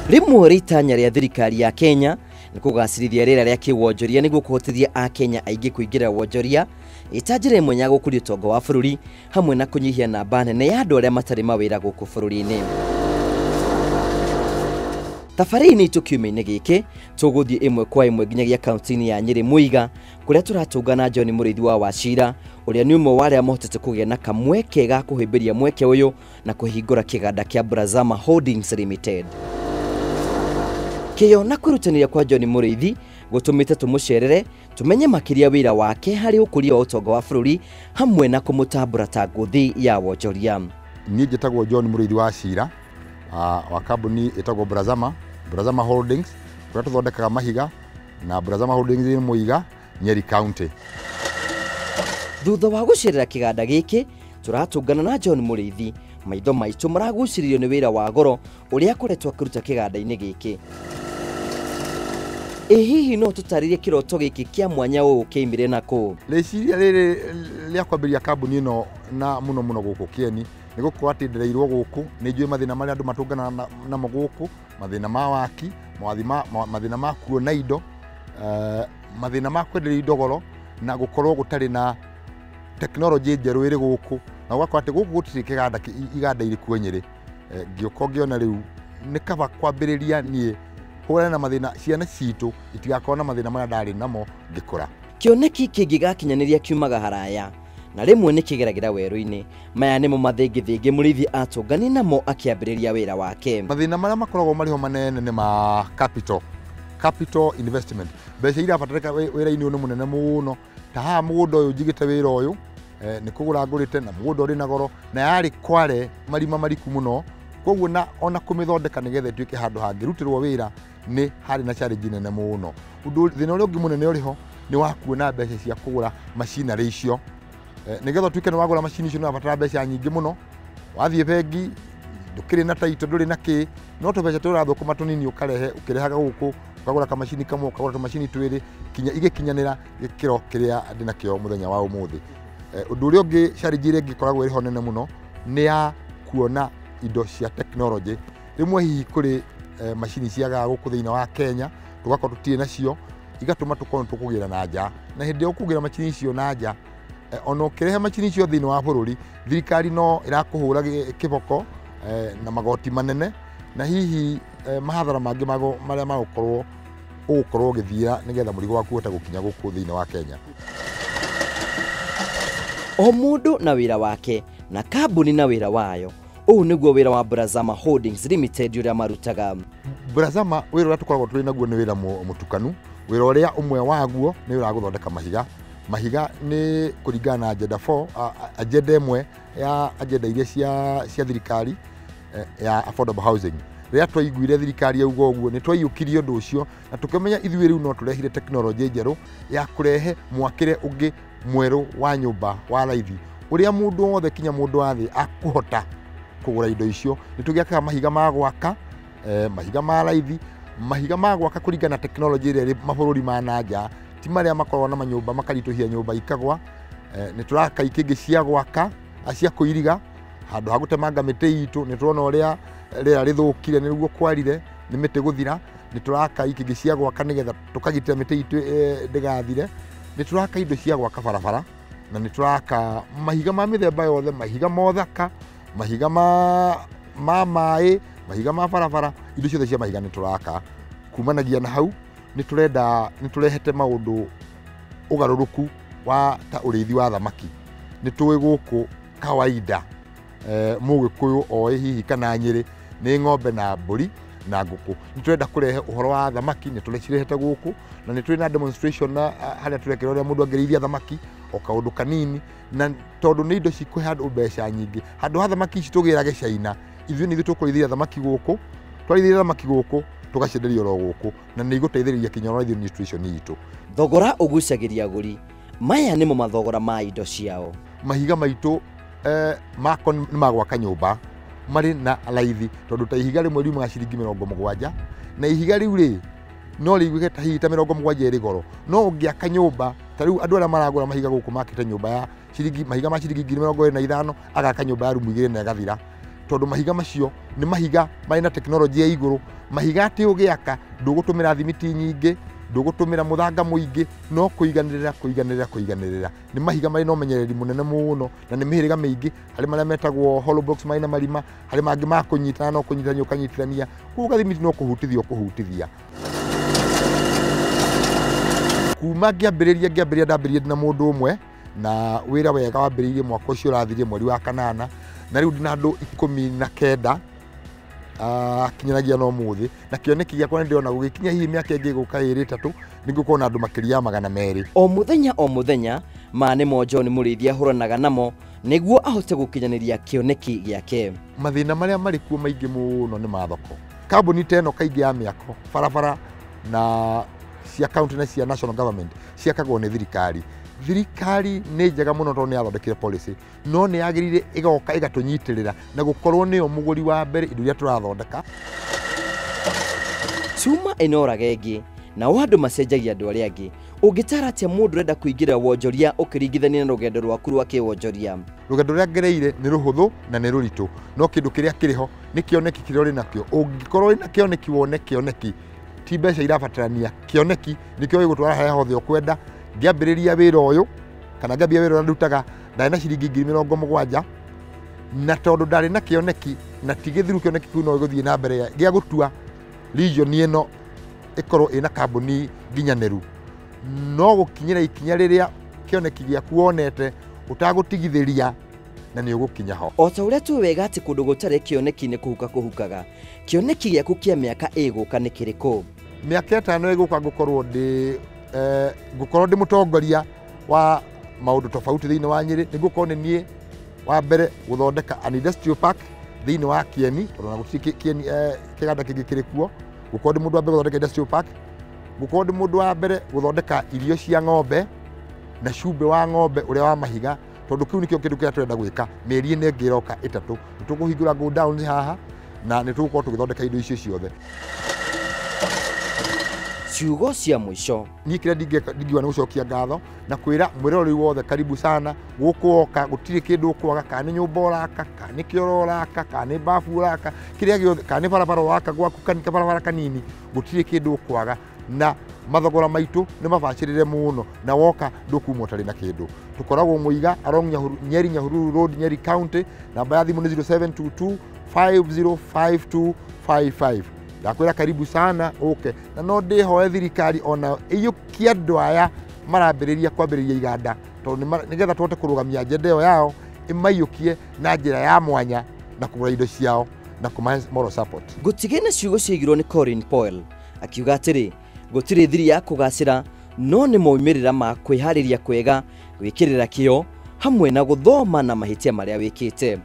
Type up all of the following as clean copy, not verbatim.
Rĩmwe rĩtanya rĩa thirikari ya Kenya nĩ kũgacĩrithia rĩera rĩa kĩwonjoria nĩguo kũhotithia akenya aingĩ kũingĩra wonjoria ĩta njĩra ĩmwe ya gũkũria ũtonga wa bũrũri hamwe na kũnyihia namba nene ya andũ arĩa matarĩ mawĩra gũkũ bũrũri-inĩ. Thabarĩ-inĩ itũ kiumia-inĩ gĩkĩ tũgũthiĩ ĩmwe kwa ĩmwe nginyagia kaunti-inĩ ya Nyĩrĩ Mũiga kũrĩa tũratũngana John Mũrĩithi wa Wachira ũrĩa nĩ ũmwe wa arĩa mahotete kũgĩa na kamweke ga kũhĩmbĩria mweke ũyũ na kũhingũra kĩganda kĩa Brazama Holdings Limited. Kĩyo na kwĩrutanĩria kwa John Mũrĩithi gũtũmĩte tũmũcerere tũmenye makĩria wĩra wake harĩ ũkũria wa ũtonga wa bũrũri hamwe na kũmũtambũra ta ngũthi ya wonjoria. Niĩ njĩtagwo John Mũrĩithi wa Wachira wa kambuni ĩtagwo Brazama Holdings kũrĩa tũthondekaga mahiga na Brazama Holdings ĩ Mũiga, Nyeri County. Thutha wa gũcerera kĩganda gĩkĩ tũratũngana na John Mũrĩithi. Maitho maitũ maragucĩrĩrio nĩ wĩra wa goro ũrĩa akoretwo akĩruta kĩganda-inĩ gĩkĩ. Ĩ hihi no tũtarĩrie kĩroto gĩkĩ kĩa mwanya ũũ kĩaimire nakũ? Rĩciria rĩrĩ rĩa kwambĩrĩria kambuni ĩno na mũno mũno gũkũ Kĩeni nĩ gũkorwo atĩ ndereirwo gũkũ, nĩ njũĩ mathĩna marĩa andũ matũnganaga namo gũkũ, mathĩna ma waki, mathĩna ma kuona indo, mathĩna ma kwenderia indo goro na gũkorwo gũtarĩ na tekinoronjĩ njerũ ĩrĩ gũkũ, na ũgakora atĩ gũkũ gũtirĩ kĩganda iganda irĩ kuo Nyĩrĩ. Ngĩũka ngĩona rĩu nĩ kaba kwambĩrĩria niĩ hũrane na mathĩna, ciana citũ itigakorwo na mathĩna marĩa ndarĩ namo ngĩkũra. Kĩoneki kĩngĩgakinyanĩria kiumaga haraya na rĩmwe nĩ kĩgeragĩra werũ-inĩ. Maya nĩmo mathĩngĩthĩngĩ Mũrĩithi atũngani namo akĩambĩrĩria wĩra wake. Mathĩna marĩa makoragwo marĩ ho manene nĩ ma capital investment. Mbeca iria irabatarĩka wĩra-inĩ ũyũ nĩ mũnene mũno. Ta haha mũgũnda ũyũ njigĩte wĩra ũyũ nĩ kũgũra ngũrĩte na mũgũnda ũrĩ na goro na yarĩ kware marima mariku mũno, koguo na ona kũmĩthondeka nĩgetha ĩtuĩke handũ hangĩrutĩrwo wĩra nĩ harĩ na challenge nene mũno. Ũndũ thĩna ũrĩa ũngĩ mũnene ũrĩ ho nĩ wa kuona mbeca cia kũgũra macinarĩ icio. Nĩgetha ũtuĩke nĩ wagũra macini icio nĩ ũrabatara mbeca nyingĩ mũno. Wathiĩ bengi ndũkĩrĩ na taito, ndũrĩ na kĩ, no tũbeca tũrathũkũma tũnini ũkarehe ũkĩrehaga gũkũ, ũkagũra kamacini kamwe, ũkagũra tũmacini twĩrĩ kinya igĩkinyanĩra gĩkĩro kĩrĩa ndĩnakĩo mũthenya wa ũmũthĩ. Ũndũ ũrĩa ũngĩ challenge ĩrĩa ĩngĩkoragwo ĩrĩ ho nene mũno nĩ ya kuona indo cia tekinoronjĩ. Rĩmwe hihi kũrĩ macini ciagaga gũkũ thĩinĩ wa Kenya tũgakorwo tũtirĩ nacio, igatũma tũkorwo tũkũgĩra na nja, na hĩndĩ ĩrĩa ũkũgĩra macini icio na nja, ona ũkĩrehe macini icio thĩinĩ wa bũrũri thirikari no ĩrakũhũra kĩboko na magoti manene na hihi mahathara mangĩ marĩa magũkorwo ũgũkorwo ũgĩthiĩra nĩgetha mũrigo waku ũhote gũkinya gũkũ thĩinĩ wa Kenya. O mũndũ na wĩra wake na kambuni na wĩra wayo. Ũũ nĩguo wĩra wa Brazama Holdings Limited ũrĩa marutaga. Brazama wĩra ũrĩa tũkoragwo tũrĩ naguo nĩ wĩra mũtukanu. Wĩra ũrĩa ũmwe waguo nĩ wĩra wa gũthondeka mahiga. Mahiga nĩ kũringana na agenda 4, agenda ĩmwe ya agenda iria cia thirikari ya affordable housing. Rĩrĩa twaiguire thirikari yauga ũguo nĩ twaiyũkirie ũndũ ũcio na tũkĩmenya ithuĩ rĩu no tũrehire tekinoronjĩ njerũ ya kũrehe mwakĩre ũngĩ mwerũ wa nyũmba wa raithi ũrĩa mũndũ wothe kinya mũndũ wa thĩ akũhota kũgũra indo icio. Nĩ tũgĩakaga mahiga ma gwaka, mahiga ma raithi, mahiga ma gwaka kũringana na tekinoronjĩ ĩrĩa ĩrĩ mabũrũri ma na nja, ti marĩa makoragwo na manyũmba makaritũhia nyũmba ikagwa. Nĩ tũraka ikĩngĩ cia gwaka, cia kũiriga handũ ha gũtemanga mĩtĩ itũ. Nĩ tũrona ũrĩa rĩera rĩthũkire nĩguo kwarire nĩ mĩtĩ gũthira. Nĩ tũraka ikĩngĩ cia gwaka nĩgetha tũkagitĩra mĩtĩ itũ ndĩgathire. Nĩ tũraka indo cia gwaka barabara na nĩ tũraka mahiga ma mĩthemba yothe, mahiga ma ũthaka, mahiga ma maĩ, mahiga ma barabara, indo ciothe cia mahiga nĩ tũraka. Kumanagia na hau nĩ tũrenda nĩ tũrehete maũndũ ũgarũrũku wa ta ũrĩithi wa thamaki. Nĩ tũĩ gũkũ kawaida mũgĩkũyũ oĩ hihi kana Nyĩrĩ nĩ ng'ombe na mbũri na ngũkũ. Nĩ tũrenda kũrehe ũhoro wa thamaki, nĩ tũrĩcirehete gũkũ na nĩ tũrĩ na demonstration na harĩa tũrekĩra ũrĩa mũndũ angĩrĩithia thamaki o kaũndũ kanini, na tondũ nĩ indo cikũhe andũ mbeca nyingĩ. Handũ ha thamaki ici tũgĩrage China, ithuĩ nĩ ithuĩ tũkũrĩithia thamaki gũkũ, twarĩithia thamaki gũkũ tũgacienderia oro gũkũ na nĩ igũteithĩrĩria kinya ona ithuĩ nutrition itũ. Thogora ũgucagĩria agũri. Maya nĩmo mathogora ma indo ciao. Mahiga maitũ mako nĩ ma gwaka nyũmba marĩ na raithi tondũ ta ihiga rĩmwe riumaga ciringi 70 na ihiga rĩu rĩ no rĩiguĩke ta hihi ta 70 ĩrĩ goro, no ũngĩaka nyũmba ta rĩu andũ arĩa maragũra mahiga gũkũ makĩte nyũmba ya ciringi mahiga ma ciringi 25,000 agaka nyũmba ya rumu 2 na ĩgathira. Tondũ mahiga macio nĩ mahiga marĩ na tekinoronjĩ ya igũrũ, Mahiga atĩ ũgĩaka ndũgũtũmĩra thimiti nyingĩ, ndũgũtũmĩra mũthanga mũingĩ, no kũiganĩrĩra kũiganĩrĩra kũiganĩrĩra. Nĩ mahiga marĩ na ũmenyereri mũnene mũno na nĩ mĩhĩrĩga mĩingĩ, harĩ marĩa metagwo hollow blocks marĩ na marima, harĩ mangĩ ma kũnyitana no kũnyitithania ũkanyitithania, koguo gathimiti no kũhutithia ũkũhutithia. Kuma ngĩambĩrĩria ndambĩrĩirie ndĩna mũndũ ũmwe na wĩra wega wambĩrĩirie mwaka ũcio ũrathirire mweri wa kanana, na rĩu ndĩna andũ 19 kinyanagia no mũthĩ, na kĩoneki gĩakwa nĩndĩrona gũgĩkinya hihi mĩaka ĩngĩ ĩgũka 2 3 nĩngũkorwo na andũ makĩria ya 200. O mũthenya o mũthenya ma nĩmo John Mũrĩithi ahũranaga namo nĩguo ahote gũkinyanĩria kĩoneki gĩake. Mathĩna marĩa marĩ kuo maingĩ mũno nĩ ma thoko. Kambuni ta ĩno kaingĩ ya mĩako barabara na cia county na cia national government ciakagwo nĩ thirikari. Thirikari nĩ njega mũno tondũ nĩ yathondekire policy, no nĩ yagĩrĩire ĩgoka ĩgatũnyitĩrĩra na gũkorwo nĩyo mũgũri wa mbere indo iria tũrathondeka. Cuma ĩnoraga ĩngĩ nao andũ macenjagia andũ arĩa angĩ. Ũngĩtara atĩa mũndũ ũrenda kũingĩra wonjoria ũkĩringithania na rũgendo rwaku rwa kĩwonjoria? Rũgendo rũrĩa ngereire nĩ rũhũthũ na nĩ rũritũ, no kĩndũ kĩrĩa kĩrĩ ho nĩ kĩoneki kĩrĩa ũrĩ nakĩo. Ũngĩkorwo wĩna kĩoneki wone kĩoneki, ti mbeca irabatarania, kĩoneki nĩkĩo gĩgũtwara harĩa hothe ũkwenda. Ngĩambĩrĩria wĩra ũyũ kana ngĩambia wĩra ũrĩa ndutaga ndarĩ na ciringi 70,000, na tondũ ndarĩ na kĩoneki na ti gĩthiru kĩoneki kĩu no gĩgũthiĩ na mbere gĩa gũtua region ĩno ĩkorwo ĩna kambuni nginyanĩru, no gũkinyĩra ikinya rĩrĩa kĩoneki gĩaku wonete ũtagũtigithĩria na nĩ ũgũkinya ho. O ta ũrĩa tũĩ wega atĩ kũndũ gũtarĩ kĩoneki nĩ kũhuka kũhukaga, kĩoneki gĩaku kĩa mĩaka ĩgũka nĩ kĩrĩkũ? Mĩaka 5 ĩgũka ngũkorwo ndĩ ngũkorwo ndĩ mũtongoria wa maũndũ tofauti thĩinĩ wa Nyĩrĩ. Nĩ ngũkorwo nĩ niĩ wa mbere gũthondeka an industrial park thĩinĩ wa Kieni, tondũ ona gũtirĩ Kieni kĩganda kĩngĩ kĩrĩ kuo. Ngũkorwo ndĩ mũndũ wa mbere gũthondeka industrial park, ngũkorwo ndĩ mũndũ wa mbere gũthondeka irio cia ng'ombe na cumbĩ wa ng'ombe ũrĩa wa mahiga, tondũ kĩu nĩkĩo kĩndũ kĩrĩa tũrenda gwĩka mĩeri ĩno ĩngĩ ĩroka 3. Nĩ tũkũhingũra go down haha na nĩ tũgũkorwo tũgĩthondeka indo icio ciothe. Ciugo cia mũico. Niĩ kĩrĩa ndingiuga nĩ gũcokia ngatho na kwĩra mwĩroreri wothe karibu sana gũkũ woka, gũtirĩ kĩndũ ũkwaga, kana nĩ nyũmba ũraka, kana nĩ kĩoro ũraka, kana nĩ babu ũraka, kĩrĩa gĩothe, kana nĩ barabara ũraka gwaku, barabara kanini, gũtirĩ kĩndũ ũkwaga. Na mathogora maitũ nĩ mabacĩrĩre mũno, na woka ndũkuma ũtarĩ na kĩndũ. Tũkoragwo Mũiga along Nyeri Nyahururu Road, Nyeri County. Namba ya thimũ nĩ 0722 505255. Ndakwĩra karibu sana ũke, na no ndĩhoe thirikari ona ĩiyũkie andũ aya marambĩrĩria kwambĩrĩria iganda, tondũ nĩgetha tũhote kũrũgamia agenda ĩyo yao, ĩmaiyũkie na njĩra ya mwanya na kũgũra indo ciao na kũmahe moral support. Ngũtige na ciugo ciaigirwo nĩ Colin Powell akiuga atĩrĩ, gũtirĩ thiri ya kũgacĩra no nĩ maumĩrĩra ma kwĩharĩria kwega, gwĩkĩrĩra kĩo hamwe na gũthoma na mahĩtia marĩa wĩkĩte.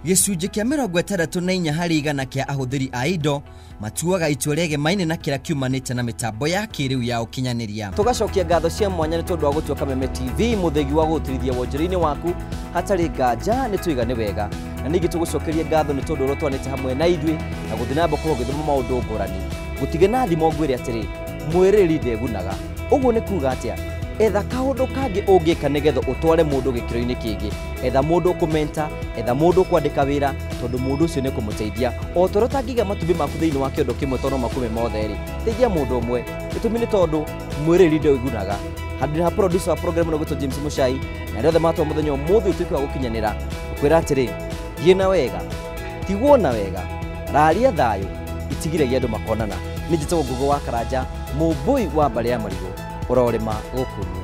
Gĩcunjĩ kĩa 64 harĩ igana kĩa ahũthĩri a indo matuaga itua rĩegemaine na kĩrĩa kiumanĩte na mĩtambo ya kĩrĩu ya ũkinyanĩria. Tũgacokia ngatho cia mwanya nĩ tondũ wa gũtua Kameme TV mũthĩgi wa gũgũtirithia wonjoria-inĩ waku, hatarĩ nganja nĩ tũigane wega. Na ningĩ tũgũcokerie ngatho nĩ tondũ ũrĩa ũtwanĩte hamwe na ithuĩ na gũthiĩ na mbere gũgĩthoma maũndũ ngũrani. Gũtige na thimo ngwĩre atĩrĩ, mwĩrĩri ndegunaga. Ũguo nĩ kuga atĩa? Etha kaũndũ kangĩ ũngĩka nĩgetha ũtware mũndũ gĩkĩro-inĩ kĩngĩ. Etha mũndũ ũkũmenta, etha mũndũ ũkwandĩka wĩra, tondũ mũndũ ũcio nĩ kũmũteithia. O ta ũrĩa ũtangĩiga matumbĩ maku thĩinĩ wa kĩondo kĩmwe tondũ no makume mothe rĩ, teithia mũndũ ũmwe. Gĩtũmi nĩ tondũ mwĩrĩri ndũigunaga. Handũ ha producer wa program ĩno gwĩtwo James Muchai, na arĩa othe matwa mũthenya ũmũthĩ ũtuĩke wa gũkinyanĩra, ngũkwĩra atĩrĩ, thiĩ na wega, tigwo na wega, raria thayũ, itigiragia andũ makonana. Nĩ njĩtagwo Ngũgũ wa Karanja, mũmbũi wa mbarĩ ya marigũ, ũrorĩma gũkũ.